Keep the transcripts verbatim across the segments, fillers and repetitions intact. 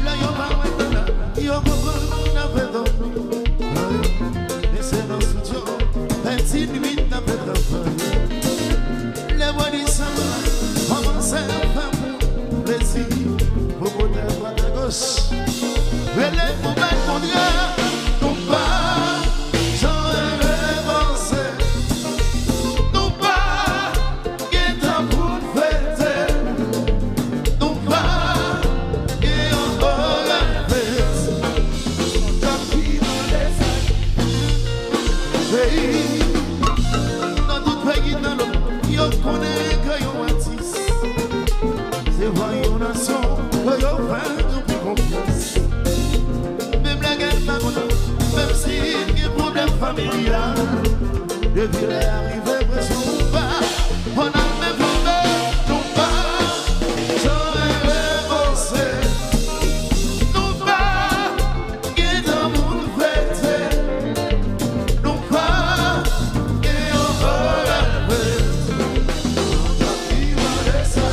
Lè yo pa wè talè, yo konprann n ap fè tò. Men se nan estidyo, pèdi nwit n ap fè travay. Lè bò di sa, kòmanse fè moun plezi, pou pote dwat a goch. Rele pou bay kontra, nou pa jan revanse. Nou pa gen tan pou n fete. Nou pa gen yon oray fete. K ap pi mande sa. Hey, nan tout peyi nan lemonn, yo konnen ke yon atis se vwa yon nasyon ke yo fè anpil konfyans. Menm lè gen pa kontan, menm si gen pwoblèm familyal, depi lè a rive presyon ou pa, fò n al men flanbe, nou pa jan revanse. Nou pa gen tan pou n fete. Nou pa gen yon oray fete. N ap pi mande sa.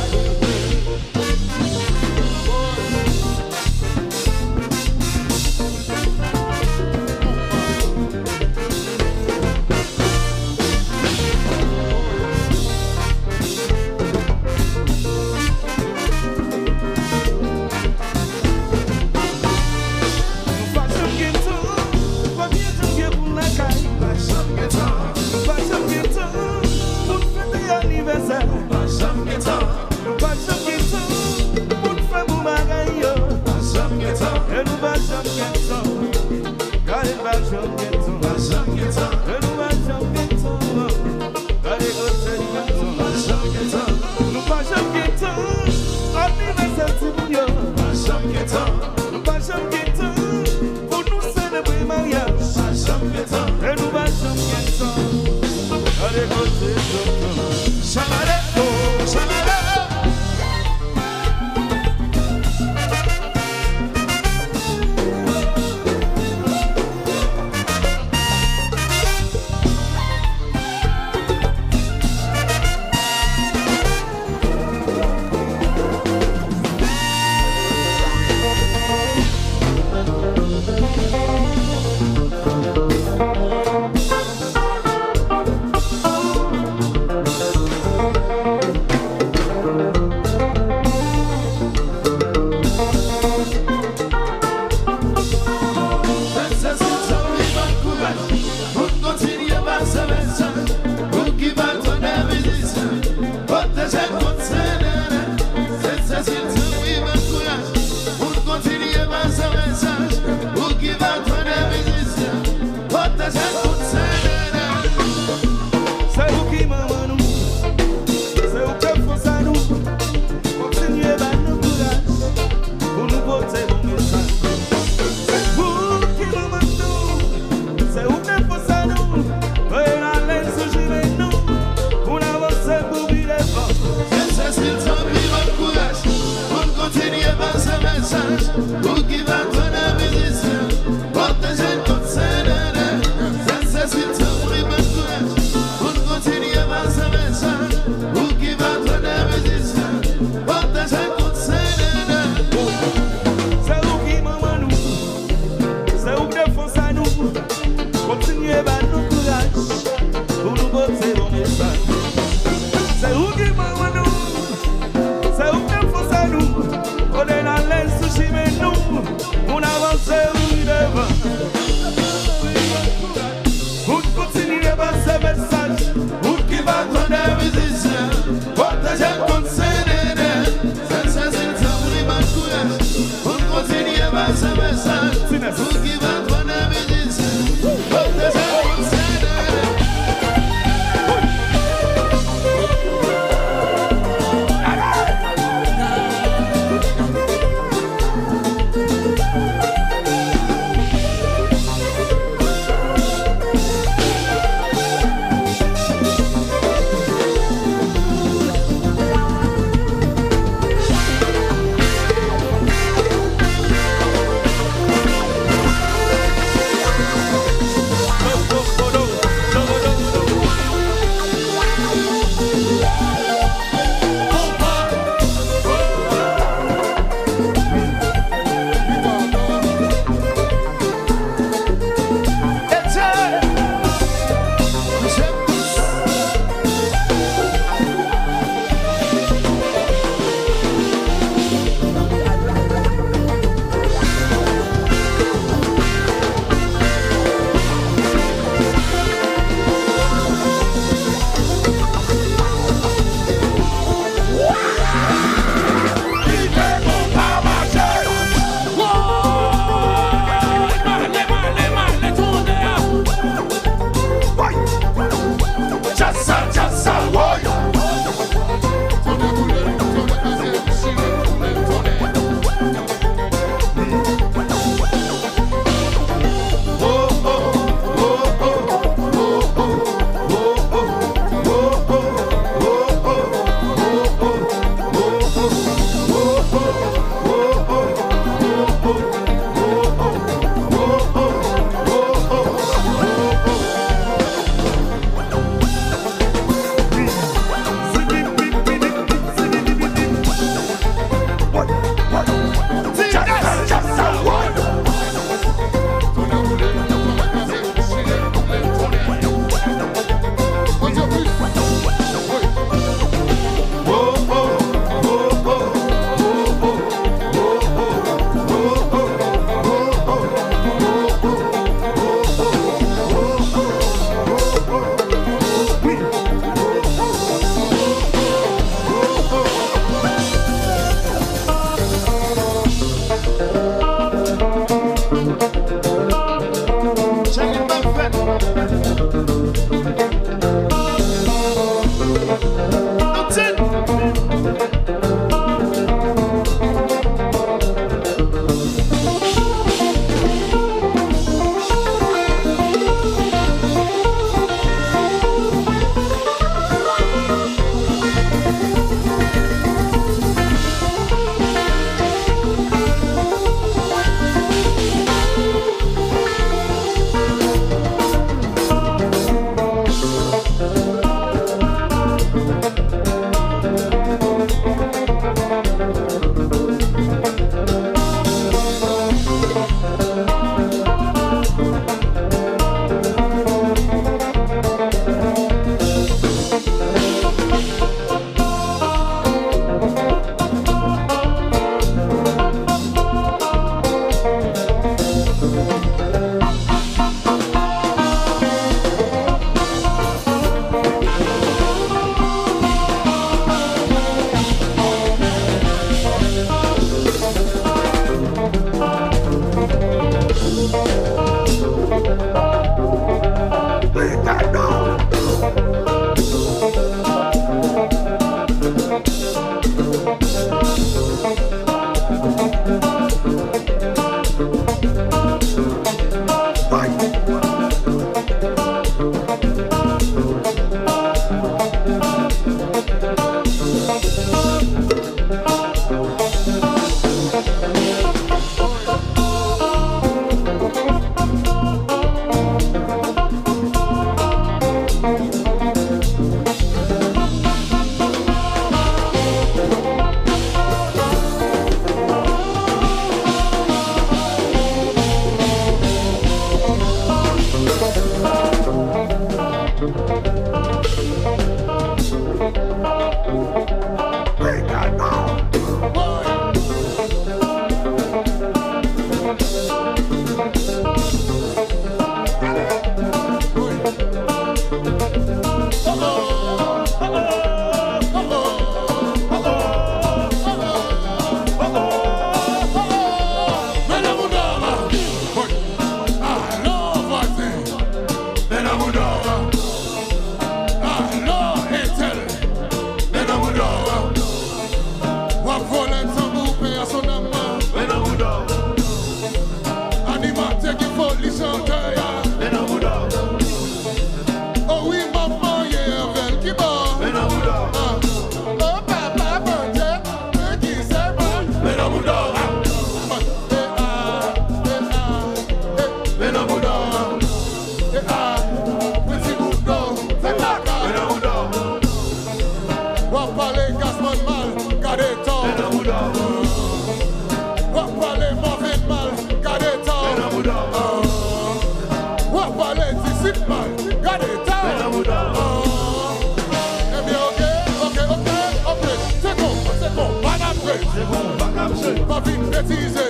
Pa vin betize.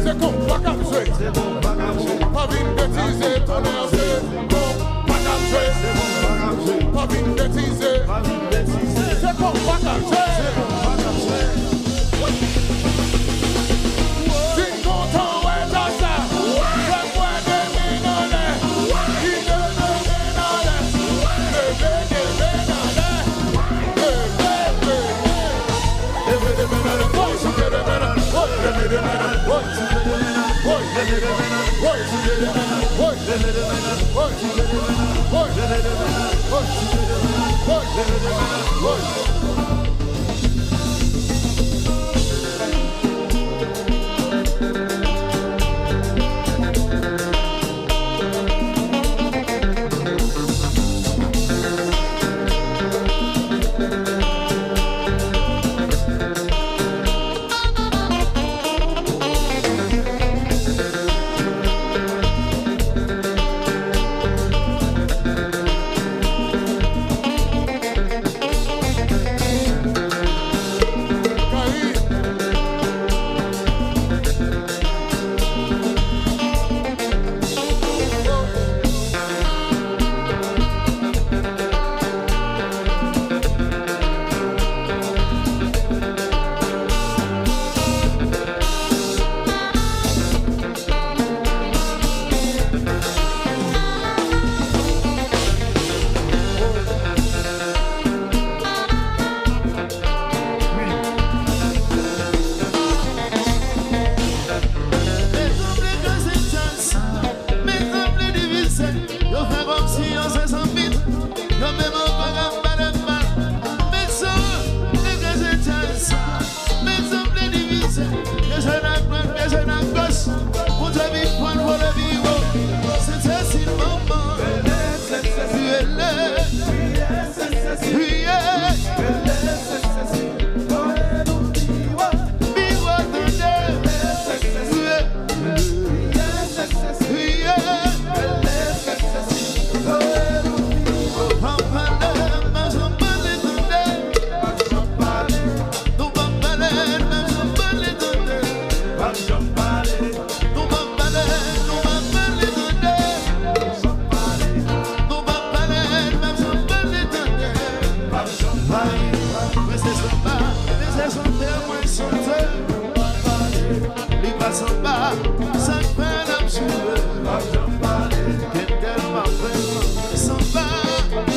Se konpa k ap jwe. Pa vin betize, tonnè, se konpa k ap jwe. Pa vin betize. Se konpa k ap jwe. Si n kontan wè sa, fè m wè de men anlè. Ki de men anlè. Leve de men anlè. Leve, leve. Yo fè kòmsi yo se zanmi. Yo menm ankò k ap pale m mal. Mezanmi, degaje djaz sa. Mezanmi, divize. Pye jòn ak dwat, pye jòn ak goch. Bondye vin pran vole pi wo. Sent Sesil manman. Rele. Wi, yeah. Pi wo tande. Wi, yeah. Li pa sanba, sa k fè n ap joure. Gen tèlman fè sanba,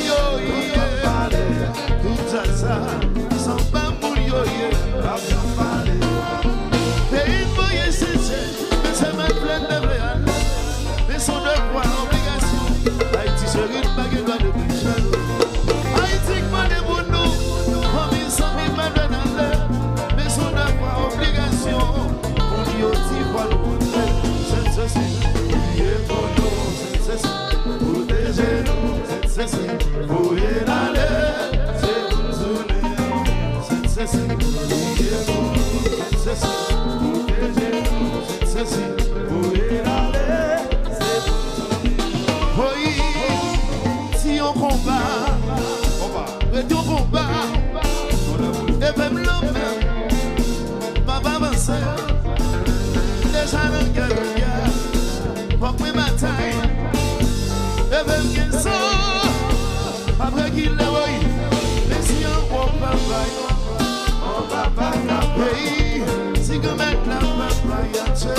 yo ye. Tout sa sa, sanba moun yo ye. Peyi n voye chèche, men se mèt flèt te vle ale. Men se yon devwa, obligasyon. Ayiti cheri, n pa gen dwa neglije l. Ayiti k mande pou nou, fanmi, zanmi, pa dwe n ale. Men se yon devwa, obligasyon. Pou n di yo ti vwa nou monte. Sent Sesil, priye pou nou. Sent Sesil, pwoteje nou. Sent Sesil, voye n ale. Se pou n tounen. Sent Sesil, priye pou nou. Sent Sesil, pwoteje nou. Sent Sesil, voye n ale. Se pou n tounen. Woy, si yon konba, ret yon konba. Leve m lanmen. M ap avanse. Deja nan gè, nan gè. Fòk mwen batay. Leve m gen san. Pa rekile, woy. Mesi an gwo papay. Hey, si granmèt la papay a tchè.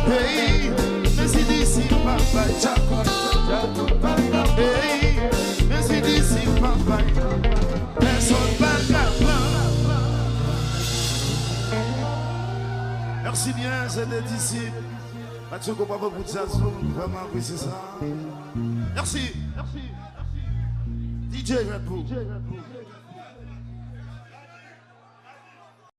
Hey, mesi disip papay. Hey, mesi disip papay. Pèsonn pa ka pran. Mèsi byen, se de disip. Matye, gwo bravo pou djaz nou, nou vrèman apresye sa. Mèsi. D J Red Bull.